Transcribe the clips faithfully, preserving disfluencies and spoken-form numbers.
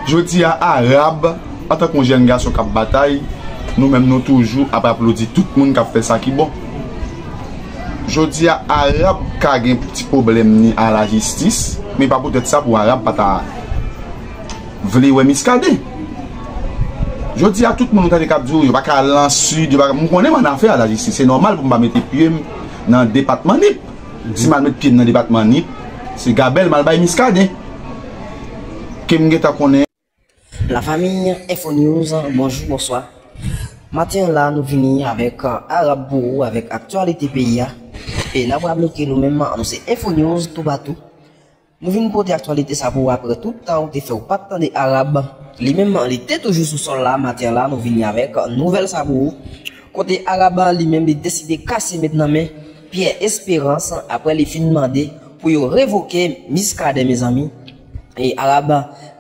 Jodi a, Arab, antanke yon jèn gason k ap batay, nou menm nou toujou ap aplodi tout moun k ap fè sa ki bon. Jodi a, Arab ka gen ti pwoblèm ni a lajistis, men pa poutèt sa pou Arab pa ta vle wè Miskaden. Jodi a, tout moun ou tande k ap di w yo pa ka al nan Sid, yo pa ka, m konnen m annafè a lajistis, se nòmal pou m pa mete pye m nan depatman Nip. Si m al met pye m nan depatman Nip, se gabèl m al bay Miskaden. Ke m gentan konnen. Lafanmi Info News, bonjou, bonswa. Maten an la, nou vini avèk, euh, Arab pou ou, avèk aktyalite peyi a. E n ap raple ke nou menm, nou se Info News toupatou. Nou vin pote aktyalite sa pou ou apre tout tan ou te fè ou pa t tande Arab. Li menm, li te toujou sou sòl la, maten an la, nou vini avèk nouvèl sa pou ou. Kote Arab, li menm, li deside kase met nan men Pierre Espérance apre li fin mande pou yo revoke Miskaden, mezanmi. E Arab,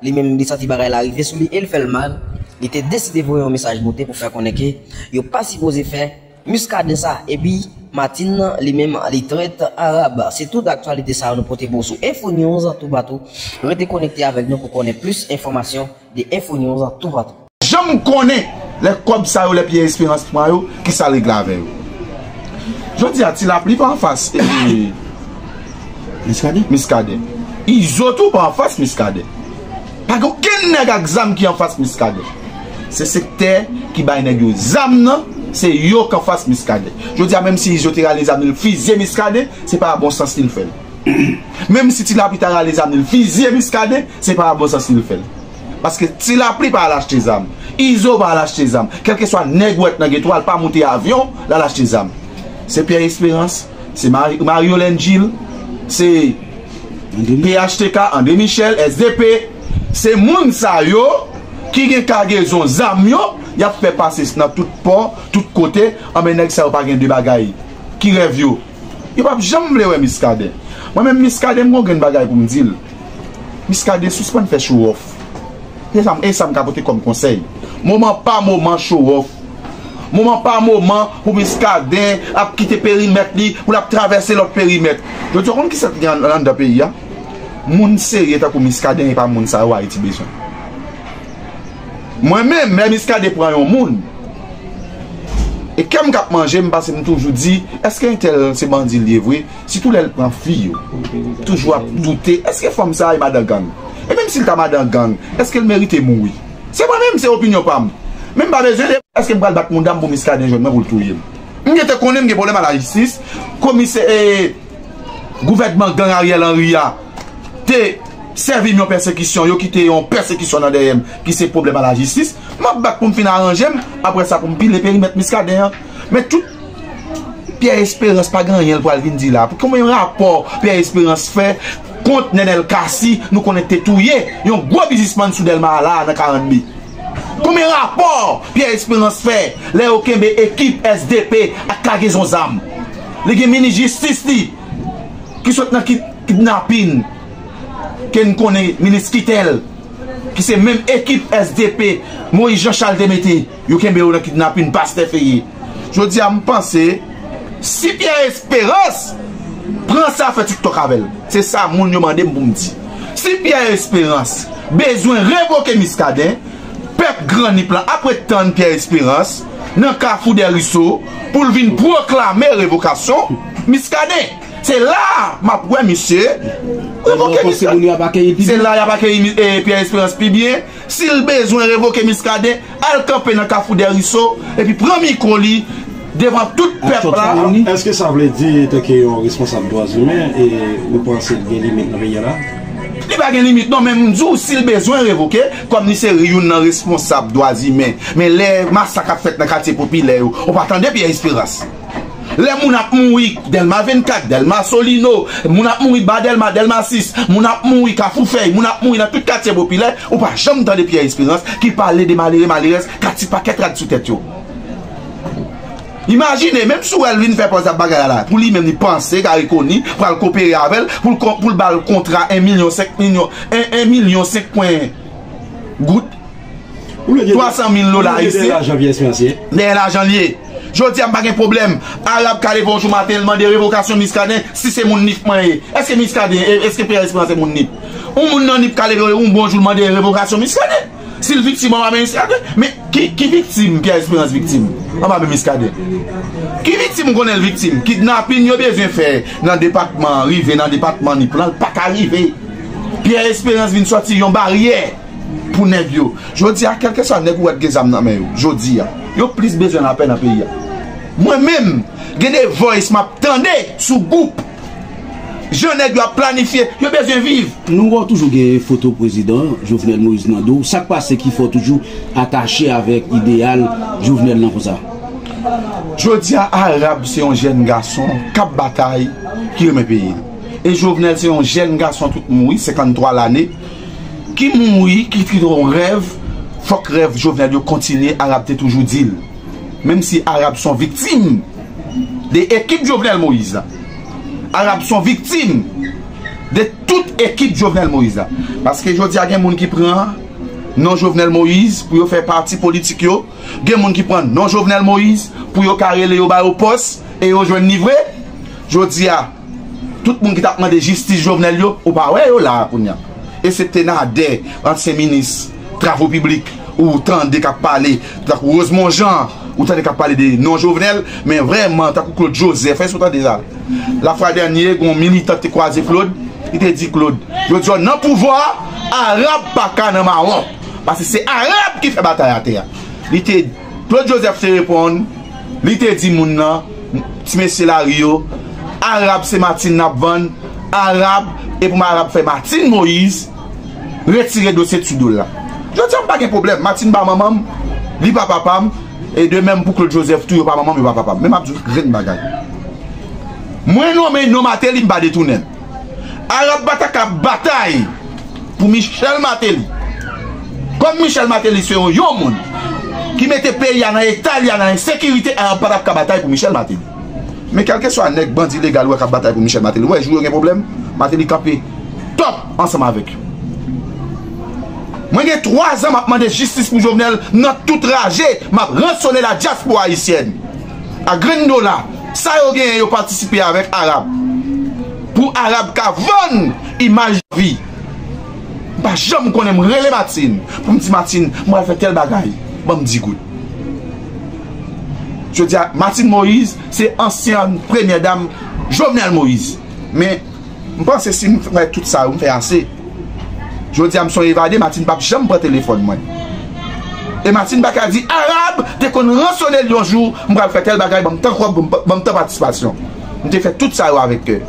li menm, li santi bagay la rive sou li e l fè l mal. Li te deside voye yon mesaj moute pou fè konnen ke yo pa sipoze fè Miskaden sa. Epi, Martine, li menm, li trèt Arab. Se tout aktyalite sa yo nou pote pou ou sou Info News toupatou. Rete konekte avèk nou pou konnen plis enfòmasyon de Info News toupatou. Janm konnen lè kòb sa yo, lè Pierre Espérance pran yo, ki sa l regle avè yo. Jodi a, Ti Lapli pa anfas, e, Miskaden. Miskaden. Izo tou pa anfas Miskaden. Pa gen okenn nèg ak zam ki anfas Miskaden. Se sektè ki bay nèg yo zam nan, se yo k anfas Miskaden. Jodi a, menm si Izo te rale zam li, l fizye Miskaden, se pa bon sans li l fè l. Menm si Ti Lapli ta rale zam li, l fizye Miskaden, se pa bon sans li l fè l. Paske Ti Lapli pa al achte zam. Izo pa al achte zam. Kèlkeswa nèg ou wè k nan geto a, l pa moute avyon, l al achte zam. Se Pierre Espérance, se Mari-, Mario Lengil, se P H T K, André Michel, S D P. Se moun sa yo ki gen kagezon zam yo, y ap fè pase nan tout pò, tout kote, anben nèg sa yo pa gen de bagay. Ki rèv yo? Yo p ap janm vle wè Miskaden. Mwen menm Miskaden, m gon grenn bagay pou m di l. Miskaden, sispann fè show off. E sa, e sa m ka pote kòm konsèy. Moman pa moman show off. Moman pa moman pou Miskaden ap kite perimèt li, pou l ap travèse lòt perimèt. Jodi a, w konn kisa ki gen anndan peyi a? Moun serye tankou Miskaden, e pa moun sa yo Ayiti bezwen. Mwen menm, lè Miskaden pran yon moun, e kè m k ap manje m, paske m toujou di, èske entèl se bandi l ye vre? Sitou lè l pran fi yo. Toujou ap doute, èske fanm sa a e madan gang? E menm si l ta madan gang, èske l merite mouri? Se mwen menm, se opinyon pa m. Men m pa bezwen de, èske m pral bat mouda m pou Miskaden jwenn mwen pou l touye m? M gentan konnen m gen pwoblèm a lajistis, komisè, e, gouvènman gang Ariel Henry a te sèvi m yon pèsekisyon, yo kite yon pèsekisyon nan dèyè m, ki se pwoblèm a lajistis. M ap bat pou m fin aranje m, apre sa pou m pile perimèt Miskaden an. Men tout Pierre Espérance pa gen anyen l pral vin di la. Pou konbyen rapò Pierre Espérance fè kont Nenel Cassy, nou konnen te touye yon gwo biznismann sou Dèlma a la a nan karannde? Konbyen rapò Pierre Espérance fè lè yo kenbe ekip S D P ak kagezon zam? Li gen minis jistis li ki sot nan ki-, kidnapin ke n konnen, minis Kitèl, ki se menm ekip S D P Moïse Jean Charles te mete, yo kenbe yo nan kidnapin, pastè Feye. Jodi a, m panse, si Pierre Espérance pran sa fè TikTok avè l, se sa moun yo mande m pou m di. Si Pierre Espérance bezwen revoke Miskaden, pèp Gran Nip lan ap ret tann Pierre Espérance nan Kafou Dèriso pou l vin pwoklame revokasyon Miskaden. Se la a m ap wè misye revoke Miskaden. Se la y ap akeyi mi-, e, Pierre Espérance pi byen. Si l bezwen revoke Miskaden, al kanpe nan Kafou Dèriso, epi pran mikwo li devan tout pèp la. Èske sa vle di, tanke yon responsab dwa imen, e ou panse l gen limit nan peyi a la? Li pa gen limit non, men m di w, si l bezwen revoke, kòm li se youn nan responsab dwa imen. Men lè masak ap fèt nan katye popilè yo, ou pa tande Pierre Espérance. Lè moun ap mouri Dèlma vennkat, Dèlma Solino, moun ap mouri ba Dèlma, Dèlma sis, moun ap mouri Kafou Fèy, moun ap mouri nan tout katye popilè, ou pa janm tande Pierre Espérance ki pale de malere, malerèz k ap ti pakèt rad sou tèt yo. Imajine, menm si w wè l vin fè pòz ap bagay la la, pou li menm li panse Garry Conille pral kopere avè l pou l kon-, pou l ba l kontra en milyon senk milyon, en, en milyon senk pwen goud. Ou vle di twa san mil dola ayisyen. Dèyè lajan Pierre Espérance ye. Dèyè lajan l ye. Jodi a, m pa gen pwoblèm. Arab ka leve yon jou maten, l mande revokasyon Miskaden, si se moun Nip mwen ye. Èske Miskaden, e, èske Pierre Espérance se moun Nip? Yon moun nan Nip ka leve yon bon jou l mande revokasyon Muscadin. Si l viktim anba men Muscadin, men ki, ki viktim Pierre Espérance viktim anba men Muscadin? Ki viktim ou konnen l viktim? Kidnapin yo bezwen fè nan depatman, rive nan depatman Nip lan, l pa ka rive. Pierre Espérance vin sòti yon baryè pou nèg yo. Jodi a, kèlkeswa nèg ou wè k gen zam nan men yo, jodi a, yo plis bezwen lapè nan peyi a. Mwen menm, gen de voice m ap tande sou gwoup. Jan nèg yo ap planifye, yo bezwen viv. Nou wè w toujou gen foto prezidan Jovenel Moïse nan do w. Sa k pase ki fè w toujou atache avèk ideyal Jovenel nan konsa? Jodi a, Arab se yon jèn gason k ap batay, ki renmen peyi l. E Jovenel se yon jèn gason tout mouri, senkanntwa lane, ki mouri, ki kite yon rèv. Fòk rèv Jovenel yo kontinye, Arab te toujou di l. Menm si Arab se yon viktim de ekip Jovenel Moïse la. Arab se yon viktim de tout ekip Jovenel Moïse la. Paske jodi a gen moun ki pran non Jovenel Moïse pou yo fè pati politik yo. Gen moun ki pran non Jovenel Moïse pou yo ka rele yo ba yo pòs e yo jwenn li vre. Jodi a, tout moun ki t ap mande jistis Jovenel yo, ou pa wè yo la a kounye a. Esepte Nader, ansyen minis travo piblik, ou tande k ap pale, tankou Rosemond Jean, ou tande k ap pale de non Jovenel, men vrèman, tankou Claude Joseph, èske ou tande sa? Lafwa dènye, gen yon militan te kwaze Claude, li te di Claude, jodi a, nan pouvwa a, Arab pa ka nan mawon. Paske se Arab ki fè batay atè a. Li te, Claude Joseph te reponn, li te di moun nan, ti mesye lari yo, Arab se Martine n ap vann, Arab, e pou m Arab fè Martine Moïse retire dosye t sou do l la. Jodi a m pa gen pwoblèm, Martine pa manman m, li pa papa m, e de menm pou Claude Joseph tou, yo pa manman m, yo pa papa m. Men m ap di w grenn bagay. Mwen nonmen non Martelly, m pa detounen l. Arab pa ta ka batay pou Michel Martelly. Kòm Michel Martelly se yon, yon moun ki mete peyi a nan eta li a, nan ensekirite, Arab pa t ap ka batay pou Michel Martelly. Men kèlkeswa nèg bandi legal ou wè k ap batay pou Michel Martelly, ou wè jou yo gen pwoblèm, Martelly kanpe top ansanm avèk yo. Mwen gen twa zan m ap mande jistis pou Jovenel nan tout raje, m ap ransone ladyaspora ayisyèn. A grenn dola, sa yo genyen yo patisipe avèk Arab. Pou Arab ka vann imaj vi. M pa janm konnen m rele Martine pou m di Martine, m pral fè tèl bagay, ban m di goud. Jodi a, Martine Moïse se ansyen premyè dam Jovenel Moïse. Men, m panse si m fè tout sa yo, m fè ase. Jodi a, m se yon evade, Martine p ap janm pran telefòn mwen. E Martine pa ka di, Arab te konn ransone l yon jou, m pral fè tèl bagay, ban m tan kòb, ban m tan patisipasyon. M te fè tout sa yo avèk kè.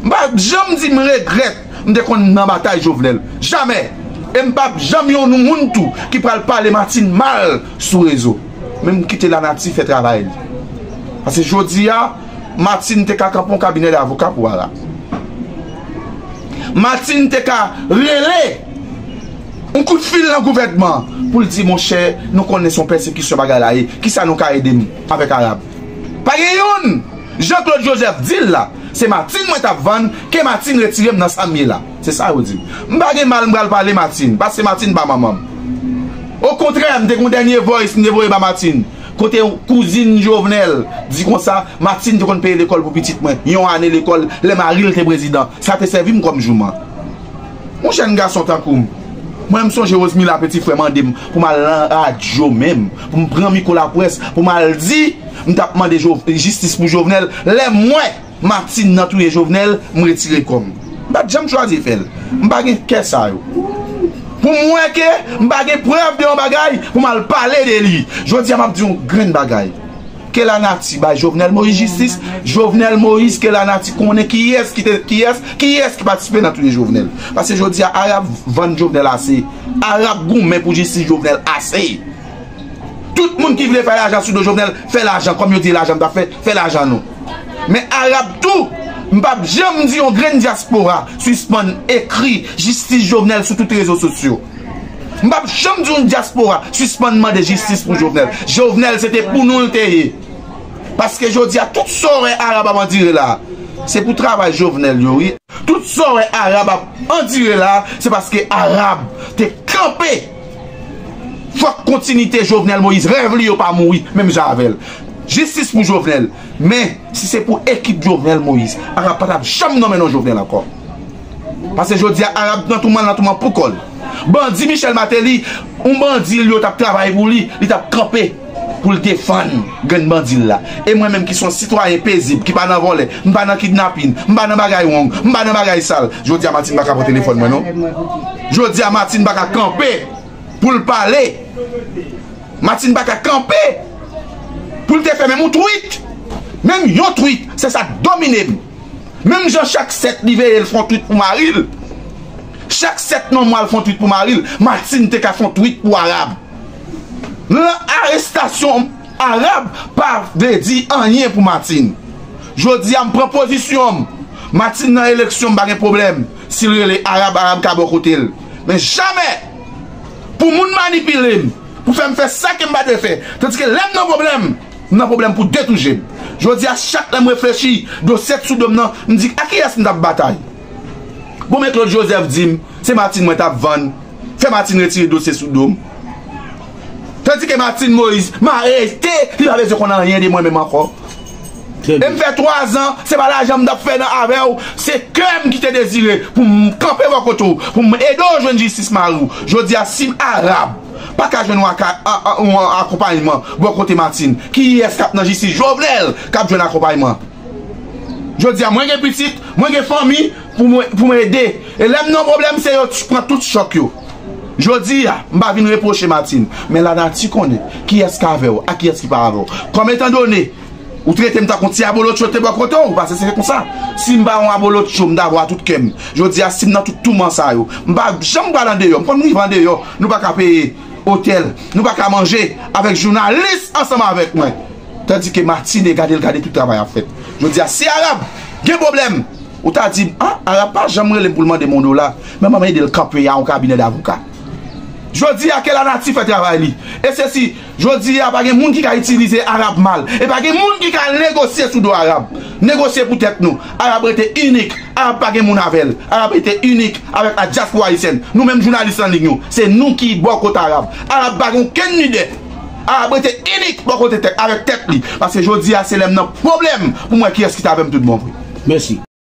M pa janm di m regrèt m te konn nan batay Jovenel. Jamè! E m p ap janm yon moun tou ki pral pale Martine mal sou rezo. Men m kite lanati fè travay li. Paske jodi a, Martine te ka kanpe yon kabinè davoka pou Arab. Martine te ka rele yon kout fil nan gouvènman pou l di, monchè, nou konnen se yon pèsekisyon bagay la ye. Kisa nou ka ede m avèk Arab? Pa gen youn! Jean Claude Joseph di l la, se Martine mwen t ap vann, ke Martine retire m nan sa m ye la. Se sa yo di m. M pa gen mal m pral pale Martine, paske Martine pa manman m. Okontrè, m te gen yon dènye voice m te voye ba Martine. Kote kouzin Jovenel di konsa, Martine te konn peye lekòl pou pitit mwen, yon ane lekòl, lè mari l te prezidan. Sa te sèvi m kòm jouman. Yon jèn gason tankou m. Mwen, m sonje Rosemila, peti frè, mande m pou m al nan radyo menm, pou m pran mikwo laprès, pou m al di, m t ap mande Jo-, jistis pou Jovenel. Lè m wè Martine nan touye Jovenel, m retire kò m. M pa t janm chwazi fè l. M pa gen kè sa yo. Pou m wè ke m pa gen prèv de yon bagay, pou m al pale de li. Jodi a, m ap di yon grenn bagay. Ke lanati bay Jovenel Moïse jistis. Jovenel Moïse, ke lanati konnen kiyès ki te, kiyès, kiyès ki patisipe nan touye Jovenel. Paske jodi a, Arab vann Jovenel ase. Arab goumen pou jistis Jovenel ase. Tout moun ki vle fè lajan sou do Jovenel, fè lajan. Kòm yo di lajan m t ap fè, fè lajan nou. Men Arab tou, m p ap janm di yon grenn dyaspora sispann ekri jistis Jovenel sou tout rezo sosyo. M p ap janm di yon dyaspora sispann mande jistis pou Jovenel. Jovenel, se te pou nou l te ye. Paske jodi a, tout sa w wè Arab ap andire la, se pou travay Jovenel yo, wi. Tout sa w wè Arab ap andire la, se paske Arab te kanpe. Fòk kontinite Jovenel Moïse, rèv li yo pa mouri, menm jan avè l. Jistis pou Jovenel. Men, si se pou ekip Jovenel Moïse, Arab pa t ap janm nonmen non Jovenel ankò. Paske jodi a, Arab nan touman, nan touman pou kò l. Bandi Michel Martelly, yon bandi l yo t ap travay pou li, li t ap kanpe pou l defann grenn bandi l la. E mwen menm ki se yon sitwayen pezib, ki pa nan vòlè, m pa nan kidnapin, m pa nan bagay wrong, m pa nan bagay sal, jodi a Martine pa ka pran telefòn mwen non. Jodi a Martine pa ka kanpe pou l pale. Martine pa ka kanpe pou l te fè menm yon tweet. Menm yon tweet, se sa k domine m. Menm jan chak sèt li veye l fè yon tweet pou mari l. Chak sèt nonm al fè yon tweet pou mari l, Martine te ka fè yon tweet pou Arab. Lan arestasyon Arab pa vle di anyen pou Martine. Jodi a m pran pozisyon m. Martine nan eleksyon m pa gen pwoblèm. Si l rele Arab, Arab ka bò kote l. Men jamè pou moun manipile m, pou fè m fè sa ke m pa dwe fè. Tandike lè m nan pwoblèm, m nan pwoblèm pou detouche m. Jodi a chak lè m reflechi, dosye t sou do m nan, m di a kiyès m t ap batay? Bon men Claude Joseph di m, se Martine mwen t ap vann. Fè Martine retire dosye sou do m. Tandike Martine Moïse, m arete, li pa bezwen konn anyen de mwen menm ankò. E m fè twa zan, se pa lajan m t ap fè nan avè w, se kè m ki te dezire pou m kanpe bò kote w, pou m ede w jwenn jistis mari w. Jodi a, si Arab pa ka jwenn yon aka- a- a- yon akonpayman bò kote Martine, kiyès k ap nan jistis Jovenel k ap jwenn akonpayman? Jodi a, mwen gen pitit, mwen gen fanmi pou mwen, pou mwen ede. E lè m nan pwoblèm, se yo t- pran tout chòk yo. Jodi a, m pa vin repwoche Martine, men lanati konnen kiyès k avè w, ak kiyès ki pa avè w. Kòm etandone, ou trete m tankou ti abolotcho te bò kote w, paske se konsa. Si m pa yon abolotcho, m ta vwa tout kè m. Jodi a, si m nan tout touman sa yo, m pa janm pral andeyò, m konn rive andeyò, nou pa ka peye otèl, nou pa ka manje avèk jounalis ansanm avèk mwen. Tandike Martine, gade l gade tout travay ap fèt. Jodi a, si Arab gen pwoblèm, ou ta di m, a, Arab pa janm rele m pou l mande m yon dola, men m ap ede l kanpe a yon kabinè davoka. Jodi a, ke lanati fè travay li. E se si, jodi a, pa gen moun ki ka itilize Arab mal. E pa gen moun ki ka negosye sou do Arab. Negosye pou tèt nou. Arab rete inik. Arab pa gen moun avè l. Arab rete inik avèk la dyaspora ayisyèn. Nou menm jounalis an liy yo, se nou ki bò kote Arab. Arab pa gen okenn lidè. Arab rete inik bò kote tèt, avèk tèt li. Paske jodi a, se lè m nan pwoblèm pou m wè kiyès ki t avè m tout bon vre. Mèsi.